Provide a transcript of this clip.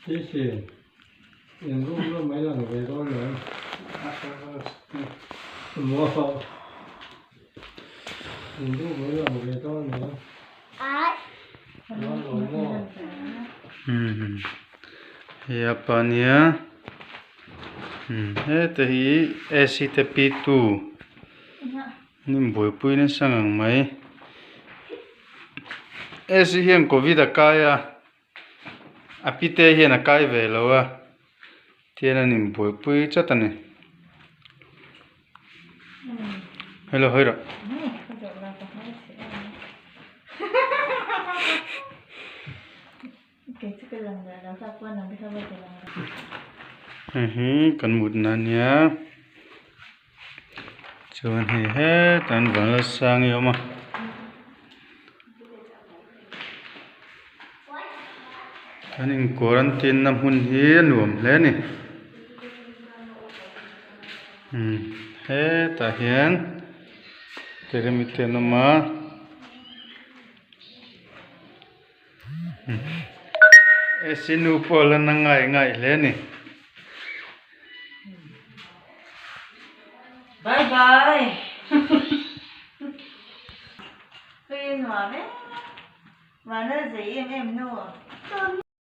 Hei a pa nia heta hi AC te pi tu an inbuaipui nasa ngang mai AC hian covid a kai a. A pite hian a kai ve lo a tihian an inbuaipui chat a ni hello hawi rawh. Hei hi kan mutna a nia chuan hei hetah hian Vanlalsangi a awm a. Kan in quarantine na hmun hi a nuam hle a ni umm hetah hian teremi te an awm a AC nu pawh a la na ngai ngai hle a ni. Bye bye. Hei nuam e. Vanlalzei em em nu.